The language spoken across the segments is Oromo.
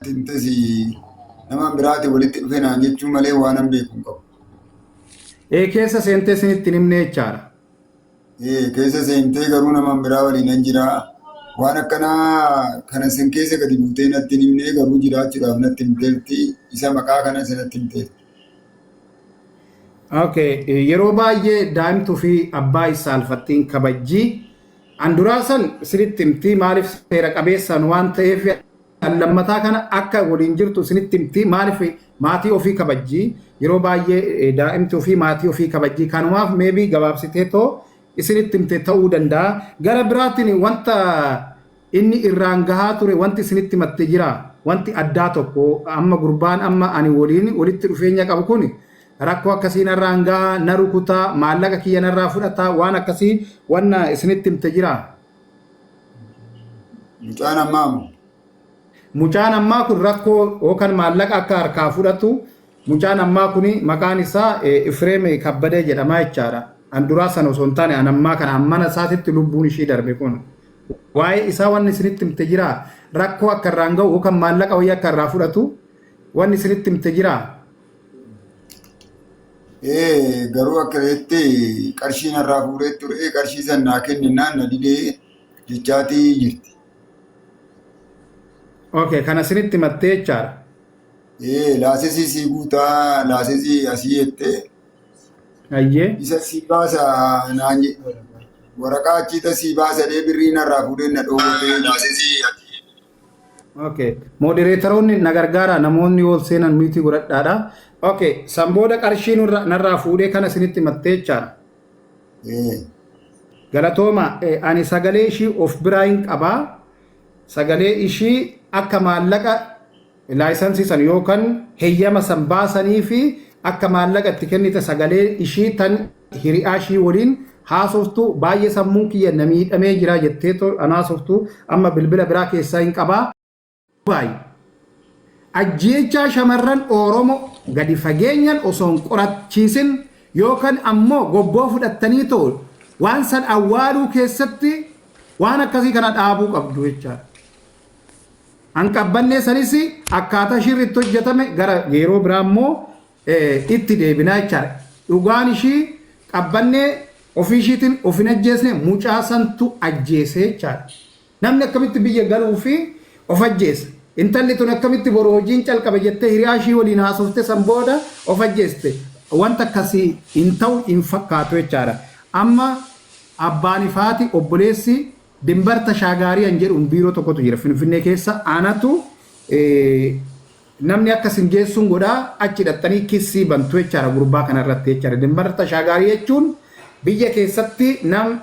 Himtes nama biraati walitti dhufe naan jechuu malee waan an beeku hin qabu. Ee, keessa seentee isinitti hin himne jechaadha. Ee, keessa seentee garuu nama biraa waliin nan jira. Waan akkanaa kana sin keessa gadi buutee natti hin himne, garuu jiraachuudhaaf natti himteerti. Isa maqaa kana isinatti himteerti. Okay, yeroo baay'ee daa'imtuu fi abbaa isaa alfattiin kabajjii. An duraa san isinitti himti, maaliif seera qabeessaan waan ta'eef. An lammataa kana akka waliin jirtu isinitti himti, maaliif maatii ofii kabajjii. Yeroo baay'ee daa'imtuu fi maatii ofii kabajjii. Kanumaaf maybe gabaabsitee too isinitti himte ta'uu danda'a. Gara biraatiin wanta inni irraan gahaa ture wanti isinitti himatte jira? Wanti addaa tokko, amma gurbaan amma ani waliin walitti dhufeenya qabu kun rakkoo akkasii narraan gahaa, na rukutaa, maallaqa kiyya narraa fudhataa, waan akkasii wanna isinitti himte jira? Mucaan ammaa moo? Mucaan ammaa kun rakkoo yookaan maallaqa akka harkaa fudhatu, mucaan ammaa kun maqaan isaa Ifreem Kabbadee jedhama jechaadha. An duraa sana osoo hin taane an ammaa kana mana isaatitti lubbuun ishii darbe kun. Waa'ee isaa wanni isinitti himte jira? Rakkoo akka irraan ga'u yookaan maallaqa wayii akka irraa fudhatu wanni isinitti himte jira? Ee, garuu akka jettee qarshii narraa fuudhee ture, qarshii san naa kenninaan na didee jechaatii jirti. Okay, kana isinitti himattee jechaadha. Ee, laasesii sii guutaa, laasesii asii jettee isa sii baasa naan jedhe, waraqaa achiita sii baasa dhee birrii narraa fuudhee na dhoowwatee laasesii asii. Okay. Moderatoroonni na gargaara, namoonni ol seenan mute godhadhaadha. Okay, san booda qarshii narraa fuudhee kana isinitti himattee jechaadha. Ee. Galatooma, ani sagalee ishii of biraa hin qabaa. Sagalee ishii akka maallaqa license san yookaan heeyyama san baasanii fi akka maallaqa itti kennite sagalee ishii tan hiriyaa ishii waliin haasoftu, baay'ee sammuun kiyya na miidhamee jira jettee an haasoftu amma bilbila biraa keessaa hin qabaa. Baay'ee. Ajjeechaa shamarran Oromoo gadi fageenyan osoo hin qorachiisin yookaan ammoo gobboo fudhattanii too waan san awwaaluu keessatti waan akkasii kana dhaabuu qabdu jechaadha. Hanqabbannee sanis akkaataa shirri itti hojjetame gara yeroo biraa immoo itti deebinaa jechaadha. Dhugaan ishii qabbannee ofii ishiitiin of hin ajjeesne, mucaa santu ajjeese jechaadha. Namni akkamitti biyya galuu fi of ajjeesa? Intalli tun akkamitti boru hojiin calqabe jettee hiriyaa ishii waliin haasofte san booda of ajjeeste? Wanta akkasii hin ta'u hin fakkaatu jechaadha. Amma abbaan ifaati obboleessi Dimbar Tashaagaarii an jedhuun biiroo tokkotu jira Finfinnee keessa, anatu namni akka isin geessuun godhaa, achi hidhattanii kissii bantu jechaadha gurbaa kanarratti jechaadha. Dimbar Tashaagaarii jechuun biyya keessatti nam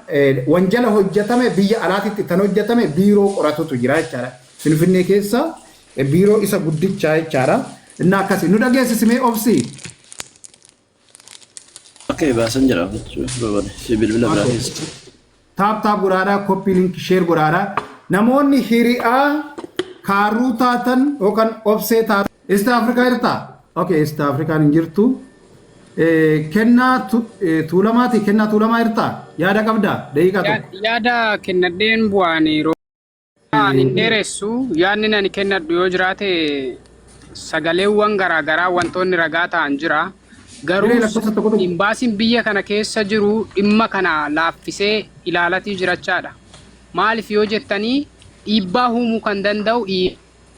wanjala hojjetame biyya alaatitti tan hojjetame biiroo qoratutu jira jechaadha. Finfinnee keessa biiroo isa guddichaa jechaadha. Innaa akkasii nu dhageessisimee obsi. Okay, baasan jira jechuudha. Si bilbila biraa keessa. Tap tap godhaadhaa, copy link, share godhaadhaa. Namoonni hiriyaa kaarruu taatan yookaan obsee taatan. East Africa jirtaa? Okay, East Afrikaan hin jirtu. Kennaa Tuulamaati, Kennaa Tuulamaa jirtaa? Yaada qabdaa? Daqiiqaa tokko. Yaada kennadheen bu'aan yeroo ani hin dheeressu. Yaadni ani kennadhu yoo jiraate, sagaleewwan garaagaraa wantoonni ragaa ta'an jira. Garuu Hiree lakkoofsa tokko tokko. Imbaasiin biyya kana keessa jiru dhimma kana laaffisee ilaalatii jirachaadha. Maaliif yoo jettanii, dhiibbaa uumuu kan danda'u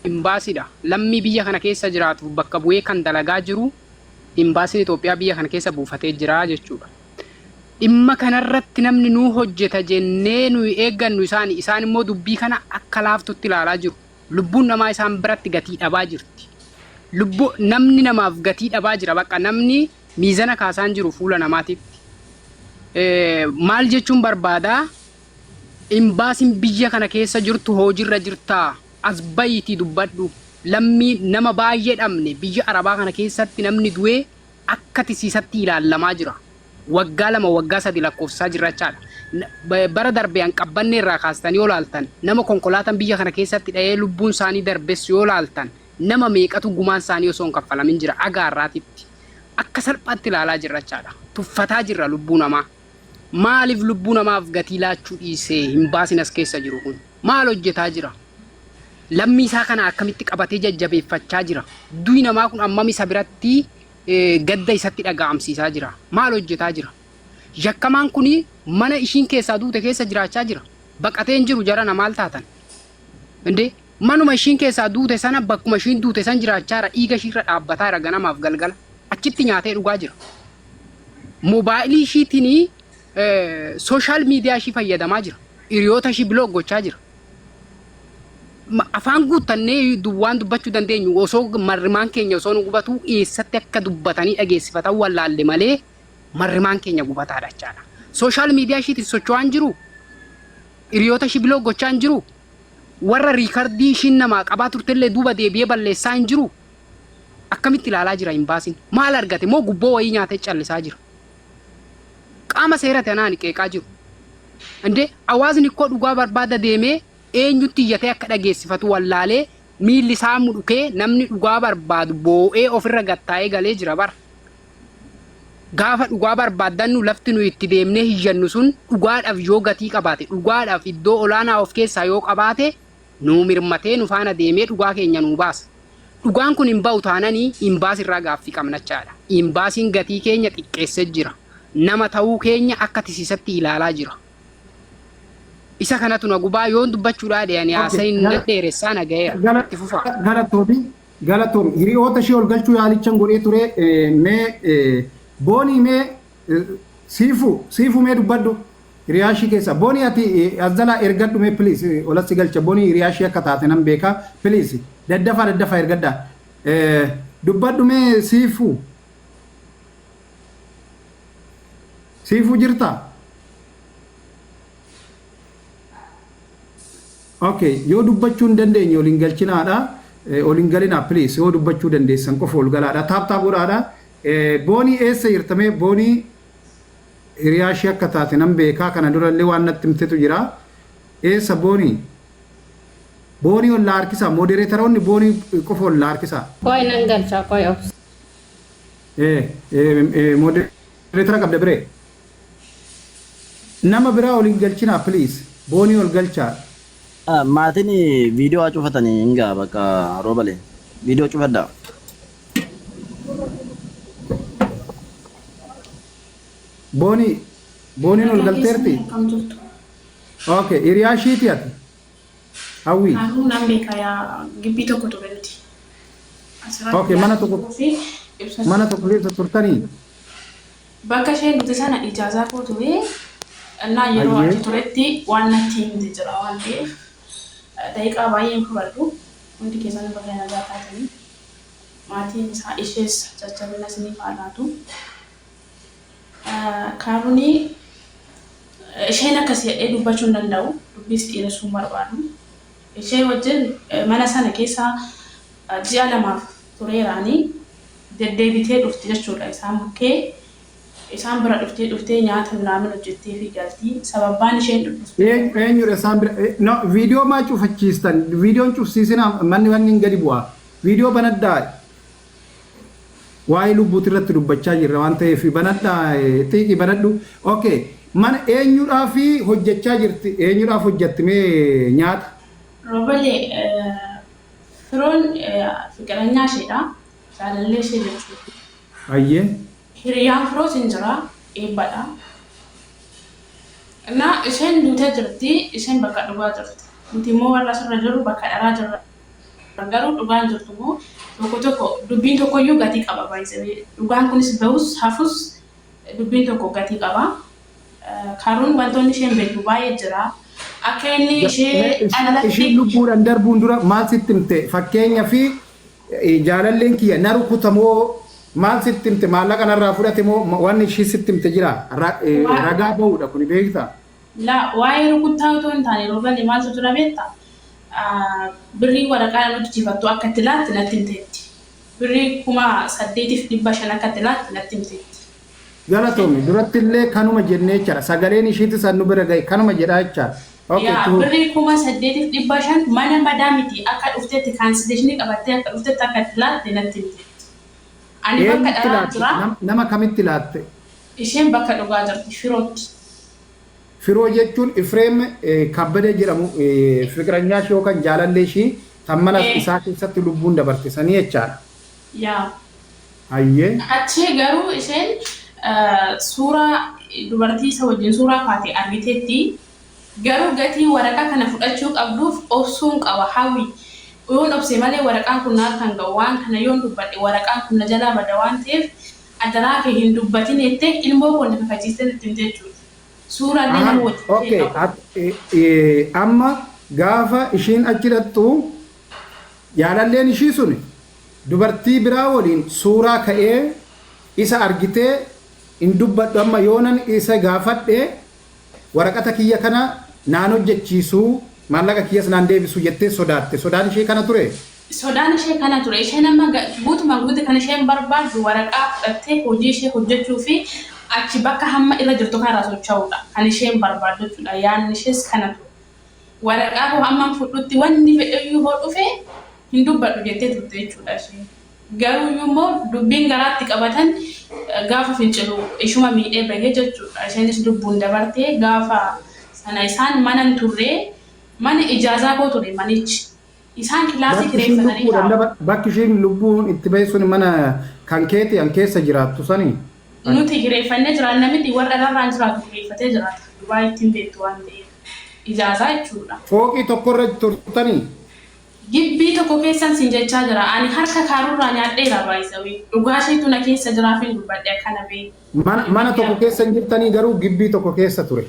imbaasiidha. Lammii biyya kana keessa jiraatuuf bakka bu'ee kan dalagaa jiru imbaasiin Itoophiyaa biyya kana keessa buufatee jira jechuudha. Dhimma kanarratti namni nuu hojjeta jennee nuyi eeggannu isaani. Isaan immoo dubbii kana akka laaftutti ilaalaa jiru. Lubbuun namaa isaan biratti gatii dhabaa jirti. Lubbuu namni namaaf gatii dhabaa jira. Bakka namni miizana kaasaan jiru fuula namaatitti. Maal jechuun barbaadaa? Imbaasiin biyya kana keessa jirtu hojiirra jirtaa? As bahiitii dubbadhu. Lammii nama baay'ee dhabne. Biyya Arabaa kana keessatti namni du'ee akka tisiisatti ilaallamaa jira. Waggaa 2, waggaa 3 lakkoofsisaa jirrachaadha. Bara darbe an qabbannee irraa kaastanii yoo laaltan, nama konkolaataan biyya kana keessatti dha'ee lubbuun isaanii darbes yoo laaltan, nama meeqatu gumaan isaanii osoo hin kaffalamin jira aga har'aatitti. Akka salphaatti ilaalaa jirrachaadha. Tuffataa jirra lubbuu namaa. Maaliif lubbuu namaaf gatii laachuu dhiisee hin baasin as keessa jiru kun? Maal hojjetaa jira? Lammii isaa kana akkamitti qabatee jajjabeeffachaa jira? Du'i namaa kun ammam isa biratti gadda isatti dhaga'amsiisaa jira? Maal hojjetaa jira? Yakkamaan kun mana ishiin keessaa duute keessa jiraachaa jira. Baqatee hin jiru jarana maal taatan? Indee manuma ishiin keessaa duute sana bakkuma ishiin duute san jiraachaa jira. Dhiiga ishiirra dhaabbataa jira ganamaaf galgala. Achitti nyaatee dhugaa jira. Moobaayilii ishiitiin social media ishii fayyadamaa jira. Hiriyoota ishii block gochaa jira. Afaan guuttannee duwwaan dubbachuu dandeenyu osoo marrimaan keenya osoo nu gubatu eessatti akka dubbatanii dhageessifatan wallaalle malee marrimaan keenya gubataadha jechaadha. Social media ishiitiin socho'aa hin jiru. Hiriyoota ishii block gochaa hin jiru. Warra record ishiin namaa qabaa turtellee duuba deebi'ee balleessaa hin jiru. Akkamitti ilaalaa jira hin baasin? Maal argate moo gubboo wayii nyaatee callisaa jira? Qaama seera tanaan qeeqaa jiru. Indee hawaasni koo dhugaa barbaada deemee eenyutti iyyatee akka dhageessifatu wallaalee miilli isaa mudhukee namni dhugaa barbaadu boo'ee ofirra gattaa'ee galee jira bara. Gaafa dhugaa barbaaddannu lafti nu itti deemnee hiyyannu sun dhugaadhaaf yoo gatii qabaate, dhugaadhaaf iddoo olaanaa of keessaa yoo qabaate, nuu mirmatee nu faana deemee dhugaa keenya nuu baasa. Dhugaan kun hin ba'u taananii imbaasirraa gaaffii qabnachaadha. Imbaasiin gatii keenya xiqqeessee jira. Nama ta'uu keenya akka tisiisatti ilaalaa jira. Isa kanatu na gubaa yoon dubbachuudhaa deemanii haasayin dheeressaa na ga'eera. Itti fufaa. Galatoomi. Galatoomi. Hiriyoota ishee ol galchuu yaalichan godhee ture. Mee boonii, mee siifu mee dubbadhu. Hiriyaa ishii keessa. Boonii, ati as jalaa ergadhu mee, please, olassi galcha. Boonii hiriyaa ishii akka taate nan beeka. Please, daddafaa daddafaa ergadhaa. Dubbadhu mee siifu. Siifuu jirtaa? Okay, yoo dubbachuu hin dandeenye ol hin galchinaadha. Ol hin galinaa, please. Yoo dubbachuu dandeessan qofa ol galaadha. Tap tap godhaadha. Boonii, eessa jirtame? Boonii hiriyaa ishee akka taate nan beekaa. Kana durallee waan natti himtetu jira. Eessa boonii? Boonii ol harkisaa. Moderatoroonni boonii qofa ol harkisaa. Qoy, nan galcha, qoy obs. Moderator qabda biree. Nama biraa ol hin galchinaa, please. Boonii ol galchaa. Maatiin viidiyoo haa cufatanii hin gaa bakka roobale. Viidiyoo cufadhaa. Boonii, booniin ol galteerti? Akkam jirtu? Okay, hiriyaa ishiiti ati? Hawwii. Haaruu nan beeka, yaa gibbii tokko ture nuti. Asirratti Okay, mana tokko fi ibsa mana tokko keessa turtanii? Bakka isheen dhute sana ijaazaa koo ture. Innaa yeroo achi turetti waan natti himte jira waan ta'eef daqiiqaa baay'een fudhadhu. Hundi keessan bakka nagaa taatanii maatiin isaa ishees jajjabina isiniif haa laatu. Kaarunii isheen akkas jedhee dubbachuu hin danda'u. Dubbiis dheeressuu hin barbaadu. Ishee wajjin mana sana keessa ji'a 2f tureeraanii deddeebitee dhufti jechuudha. Isaan bukkee isaan bira dhuftee dhuftee nyaata minaamin hojjettee fi galti. Sababbaan isheen dhufte Eenyudha isaan bira? No, viidiyoo maa cufachiistan? Viidiyoon cufsiisinaa, manni wanni hin gadi bu'a. Viidiyoo banadhaa. Waa'ee lubbuuti irratti dubbachaa jirra waan ta'eef banadhaa, xiiqii banadhu. Okay. Mana eenyudhaa fi hojjechaa jirti? Eenyudhaaf hojjetti mee nyaata? Robalee, firoon fiqiranyaa isheedha. Jaalallee ishee jechuudha. Hiriyaan firoos hin jira. Eebbadha. Innaa isheen duutee jirti. Isheen bakka dhugaa jirti. Nuti immoo warra asirra jirru bakka dharaa jirra. Garuu dhugaan jirtu immoo tokko tokko dubbiin tokkoyyuu gatii qaba baay'isanii. Dhugaan kunis bahus hafus dubbiin tokko gatii qaba. Karuun wantoonni isheen beektu baay'ee jira. Akka inni ishee dhalatti Isheen lubbuudhaan darbuun dura maal sitti himte? Fakkeenya fi jaalalleen kiyya na rukutamoo maal sitti himte? Maallaqa narraa fudhate moo wanni ishii sitti himte jira? Ragaa bahuudha kuni, beektaa? La, waa'ee rukuttaa otoo hin taane, roobani, maaltu jira beektaa? Birrii waraqaa hojjechiifattu akka itti laatte natti himteetti. Birrii 8,500 akka itti laatte natti himteetti. Galatoomi, duratti illee kanuma jennee jechaadha. Sagaleen ishiitis nu bira gahe kanuma jedhaa jechaadha. Okay, Yaa itti fufi. Birrii 8,500 mana madaamiti akka dhufteetti cancellation qabattee akka dhufteetti akka itti laatte natti himteetti. Ani bakka Eenyutti dharaa laatte? jira. Nama kamitti laatte? Isheen bakka dhugaa jirti, firootti. Firoo jechuun Ifreem Kabbadee jedhamu fiqiranyaa ishee yookaan jaalallee ishii Tan mana isaa keessatti lubbuun dabarte sanii jechaadha. Yaa. Hayyee. Achii garuu isheen suuraa dubartii isa wajjin suuraa kaate argiteetti. Garuu gatii waraqaa kana fudhachuu qabduuf obsuun qaba Hawwi. Yoon obse malee waraqaan kun naaf kan ga'u waan kana yoon dubbadhe waraqaan kun na jalaa bada waan ta'eef adaraa kee hin dubbatin jettee ilmoo koo na kakachiistee natti himte jechuudha. Suuraallee nama wajjin Okay, ta'e qabu. Amma gaafa ishiin achi dhaqxu jaalalleen ishii sun dubartii biraa waliin suuraa ka'ee isa argitee hin dubbadhu amma yoonan isa gaafadhe waraqata kiyya kana naan hojjechiisuu maallaqa kiyyas naan deebisu jettee sodaatte. Sodaan ishee kana ture. Sodaan ishee kana ture. Isheen amma guutumaan guutuutti kan isheen barbaaddu waraqaa fudhattee hojii ishee hojjechuu fi achi bakka hamma irra jirtu kanarraa socho'uudha. Kan isheen barbaaddu jechuudha. Yaadni ishees kana ture. Waraqaa koo hamman fudhutti wanni fedheyyuu hoo dhufe hin dubbadhu jettee turte jechuudha isheen. Garuu immoo dubbiin garaatti qabatan gaafa fincilu ishuma miidhee bahe jechuudha. Isheenis lubbuun dabartee gaafa sana isaan mana hin turre mana ijaazaa koo ture manichi. Isaan kilaasii Bakki ishiin kireeffatanii lubbuudhaan taa'u. bakki ishiin lubbuun itti bahe sun mana kan keeti kan keessa jiraattu sanii. Nuti kireeffannee jiraanna miti warra irraan jiraatu kireeffatee jiraata. Dubaay ittiin beektu waan ta'eef. Ijaazaa jechuudha. Fooqii tokkorra turtanii. Gibbii tokko keessan siin jechaa jira. Ani harka kaarurraa nyaadheera baay'isawii. Dhugaa isheetu na keessa jiraaf hin dubbadhe akkana beeku. Mana tokko keessa hin jirtanii garuu gibbii tokko keessa ture.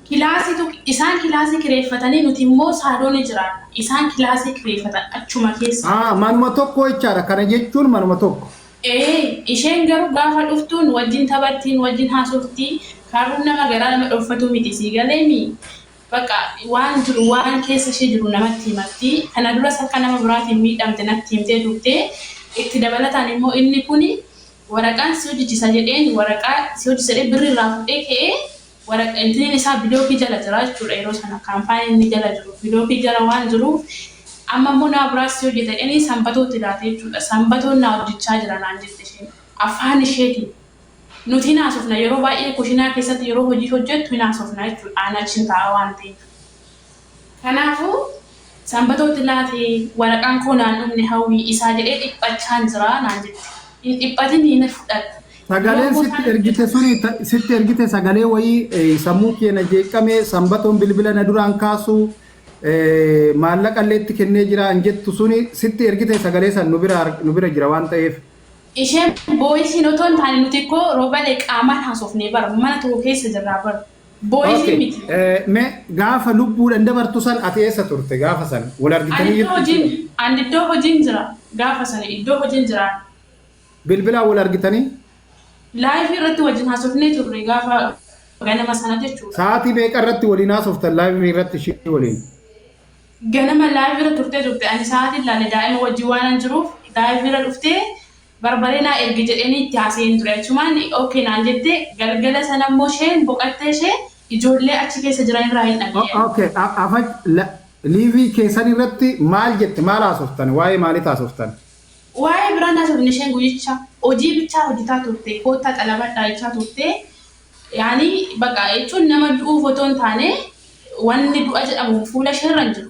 Kilaasii tokko isaan kilaasii kireeffatanii nuti immoo saaloonii jiraanna. Isaan kilaasii kireeffatan achuma keessa. Ah, manuma tokko jechaadha. Kana jechuun manuma tokko. Ee, isheen garuu gaafa dhuftuun wajjin taphattiin wajjin haasoftii kaaruun nama garaa nama dhoffatuu miti sii galeemi. Bakka waan jiru waan keessa ishee jiru namatti himatti. Kana duras akka nama biraatiin miidhamte natti himtee turte. Itti dabalataan immoo inni kuni waraqaan si hojjechisa jedheen waraqaa si hojjechisa jedhee birri irraa fudhee ka'ee waraqa intiniin isaa bilookii jala jira jechuudha yeroo sana kaampaaniin inni jala jiru bilookii jala waan jiruuf amma immoo nama biraas si hojjeta jedhanii sanbatootti laate jechuudha. Sanbatoon naa hojjechaa jira naan jette isheen afaan isheetiin. Nuti hin haasofna yeroo baay'ee kushinaa keessatti yeroo hojii hojjettu hin haasofna jechuudha. Aan achi taa'a waan ta'eef. Kanaafuu sanbatootti laate waraqaan koo naan dhumne Hawwii isaa jedhee dhiphachaan jira naan jette. Hin dhiphatin hin fudhatta. Sagaleen sitti ergite suni sitti ergite sagalee wayii sammuu kee na jeeqame sanbatoon bilbila na duraan kaasu maallaqa illee itti kennee jira hin jettu suni sitti ergite sagalee san nu bira jira waan ta'eef. Isheen voiceiin otoo hin taane nuti koo roobalee qaamaan haasofnee bara mana tokko keessa jirraa bara. Voiceii miti. Mee gaafa lubbuudhaan dabartu san ati eessa turte gaafa san wal argitanii jirtu? Ani iddoo hojiin jira gaafa sana iddoo hojiin jira. Bilbilaan wal argitanii? Liveii irratti wajjin haasofnee turre gaafa ganama sana jechuudha. Sa'aatii meeqa irratti waliin haasoftan liveii irratti ishee waliin? Ganama liveii irra turtee turte ani sa'aatii ilaalle daa'ima wajjin waan jiruuf liveii irra dhuftee barbaree naa ergi jedhanii itti haasa'een ture. Achumaan okay naan jette galgala sana immoo isheen boqottee ishee ijoollee achi keessa jiran irraa hin dhaga'e. Okay, afa liveii keessan irratti maal jette maal haasoftan waa'ee maalii haasoftan? Waa'ee biraan haasofne isheen guyyicha hojii bichaa hojjetaa turte koottaa xalabadhaa jechaa turte. Yaani bakka jechuun nama du'uuf otoo hin taane wanni du'a jedhamu fuula isheerra hin jiru.